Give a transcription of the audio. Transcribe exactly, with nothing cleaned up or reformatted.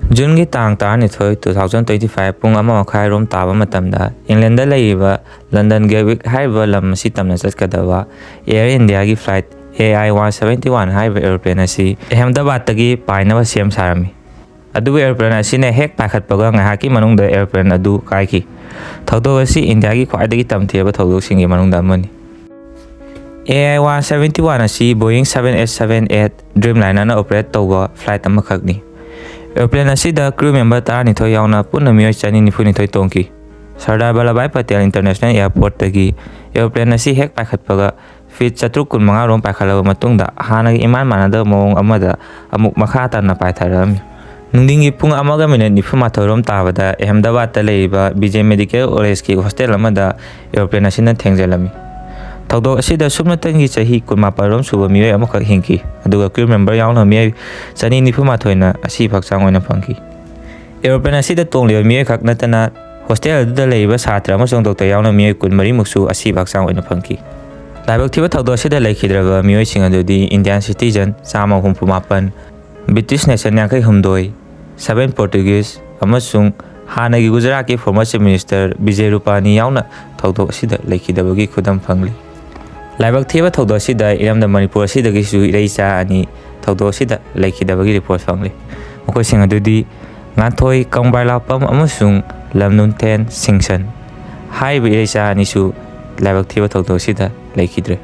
ꯖꯨꯟꯒꯤ ꯇꯥꯡ ꯇꯔꯥꯅꯤꯊꯣꯏ, two thousand twenty five, ꯄꯨꯡ ꯑꯃ ꯃꯈꯥꯏꯔꯣꯝ ꯇꯥꯕ ꯃꯇꯝꯗ ꯏꯪꯂꯦꯟꯗ ꯂꯩꯔꯤꯕ ꯂꯟꯗꯟ ꯒꯦꯠꯋꯤꯛ ꯍꯥꯏꯔꯤꯕ ꯂꯝ ꯑꯁꯤ ꯇꯝꯅ ꯆꯠꯀꯗꯕ Air Indiaꯒꯤ flight A I one seventy one ꯍꯥꯏꯔꯤꯕ aeroplane ꯑꯁꯤ ꯑꯍꯃꯗꯕꯥꯗꯇꯒꯤ ꯄꯥꯏꯅꯕ ꯁꯦꯝ ꯁꯥꯔꯝꯃꯤ꯫ ꯑꯗꯨꯕꯨ aeroplane ꯑꯁꯤꯅ ꯍꯦꯛ ꯄꯥꯏꯈꯠꯄꯒ ꯉꯥꯏꯍꯥꯛꯀꯤ ꯃꯅꯨꯡꯗ aeroplane ꯑꯗꯨ ꯀꯥꯏꯈꯤ꯫ ꯊꯧꯗꯣꯛ ꯑꯁꯤ ꯏꯟꯗꯤꯌꯥꯒꯤ ꯈ꯭ꯋꯥꯏꯗꯒꯤ ꯇꯝꯊꯤꯔꯕ ꯊꯧꯗꯣꯛꯁꯤꯡꯒꯤ ꯃꯅꯨꯡꯗ ꯑꯃꯅꯤ꯫ A I one seventy one ꯑꯁꯤ Boeing seven eight seven eight Dreamlinerꯅ operate ꯇꯧꯕ flight ꯑꯃꯈꯛꯅꯤ꯫ Aeroplane ꯑꯁꯤꯗ crew member ꯇꯔꯥꯅꯤꯊꯣꯏ ꯌꯥꯎꯅ ꯄꯨꯟꯅ ꯃꯤꯑꯣꯏ ꯆꯅꯤ ꯅꯤꯐꯨ ꯅꯤꯊꯣꯏ ꯇꯣꯡꯈꯤ꯫ ꯁꯔꯗꯥꯔ ꯚꯜꯂꯚꯚꯥꯏ ꯄꯇꯦꯜ International Airportꯇꯒꯤ aeroplane ꯑꯁꯤ ꯍꯦꯛ ꯄꯥꯏꯈꯠꯄꯒ feet ꯆꯥꯇ꯭ꯔꯨꯛ ꯀꯨꯟꯃꯉꯥ ꯔꯣꯝ ꯄꯥꯏꯈꯠꯂꯕ ꯃꯇꯨꯡꯗ ꯍꯥꯟꯅꯒꯤ ꯏꯃꯥꯟ ꯃꯥꯟꯅꯗꯕ ꯃꯑꯣꯡ ꯑꯃꯗ ꯑꯃꯨꯛ ꯃꯈꯥ ꯇꯥꯅ ꯄꯥꯏꯊꯔꯛꯑꯝꯃꯤ꯫ ꯅꯨꯡꯊꯤꯟꯒꯤ ꯄꯨꯡ ꯑꯃꯒ ꯃꯤꯅꯤꯠ ꯅꯤꯐꯨ ꯃꯥꯊꯣꯏ ꯔꯣꯝ ꯇꯥꯕꯗ ꯑꯍꯃꯗꯕꯥꯗꯇ ꯂꯩꯔꯤꯕ ꯕꯤꯖꯦ ꯃꯦꯗꯤꯀꯦꯜ ꯀꯣꯂꯦꯖꯀꯤ ꯍꯣꯁꯇꯦꯜ ꯑꯃꯗ aeroplane ꯑꯁꯤꯅ ꯊꯦꯡꯖꯤꯜꯂꯝꯃꯤ꯫ ꯊꯧꯗꯣꯛ ꯑꯁꯤꯗ ꯁꯨꯞꯅꯇꯪꯒꯤ ꯆꯍꯤ ꯀꯨꯟꯃꯥꯄꯜ ꯔꯣꯝ ꯁꯨꯕ ꯃꯤꯑꯣꯏ ꯑꯃꯈꯛ ꯍꯤꯡꯈꯤ, ꯑꯗꯨꯒ crew member ꯌꯥꯎꯅ ꯃꯤꯑꯣꯏ ꯆꯅꯤ ꯅꯤꯐꯨ ꯃꯥꯊꯣꯏꯅ ꯑꯁꯤꯕ ꯍꯛꯆꯥꯡ ꯑꯣꯏꯅ ꯐꯪꯈꯤ꯫ Aeroplane ꯑꯁꯤꯗ ꯇꯣꯡꯂꯤꯕ ꯃꯤꯑꯣꯏ ꯈꯛ ꯅꯠꯇꯅ ꯍꯣꯁꯇꯦꯜ ꯑꯗꯨꯗ ꯂꯩꯔꯤꯕ ꯁꯥꯇ꯭ꯔ ꯑꯃꯁꯨꯡ ꯗꯣꯛꯇꯔ ꯌꯥꯎꯅ ꯃꯤꯑꯣꯏ ꯀꯨꯟꯃꯔꯤꯃꯨꯛꯁꯨ ꯑꯁꯤꯕ ꯍꯛꯆꯥꯡ ꯑꯣꯏꯅ ꯐꯪꯈꯤ꯫ ꯂꯥꯏꯕꯛ ꯊꯤꯕ ꯊꯧꯗꯣꯛ ꯑꯁꯤꯗ ꯂꯩꯈꯤꯗ꯭ꯔꯕ ꯃꯤꯑꯣꯏꯁꯤꯡ ꯑꯗꯨꯗꯤ Indian citizen ꯆꯥꯝꯃ ꯍꯨꯝꯐꯨ ꯃꯥꯄꯟ, British nation ꯌꯥꯡꯈꯩ ꯍꯨꯝꯗꯣꯏ, seven Portuguese ꯑꯃꯁꯨꯡ ꯍꯥꯟꯅꯒꯤ ꯒꯨꯖꯔꯥꯠꯀꯤ former Chief Minister ꯕꯤꯖꯦ ꯔꯨꯄꯥꯅꯤ ꯌꯥꯎꯅ ꯊꯧꯗꯣꯛ ꯑꯁꯤꯗ ꯂꯩꯈꯤꯗꯕꯒꯤ ꯈꯨꯗꯝ ꯐꯪꯂꯤ꯫ ꯂꯥꯏꯕꯛ ꯊꯤꯕ ꯊꯧꯗꯣꯛ ꯑꯁꯤꯗ ꯏꯔꯝꯗꯝ ꯃꯅꯤꯄꯨꯔ ꯑꯁꯤꯗꯒꯤꯁꯨ ꯏꯔꯩꯆꯥ ꯑꯅꯤ ꯊꯧꯗꯣꯛ ꯑꯁꯤꯗ ꯂꯩꯈꯤꯗꯕꯒꯤ report ꯐꯪꯂꯤ꯫ ꯃꯈꯣꯏꯁꯤꯡ ꯑꯗꯨꯗꯤ ꯉꯥꯟꯊꯣꯏ ꯀꯪꯕꯥꯏꯂꯥꯛꯄꯝ ꯑꯃꯁꯨꯡ ꯂꯝꯅꯨꯡꯊꯦꯟ ꯁꯤꯡꯁꯟ ꯍꯥꯏꯔꯤꯕ ꯏꯔꯩꯆꯥ ꯑꯅꯤꯁꯨ ꯂꯥꯏꯕꯛ ꯊꯤꯕ ꯊꯧꯗꯣꯛ ꯑꯁꯤꯗ ꯂꯩꯈꯤꯗ꯭ꯔꯦ꯫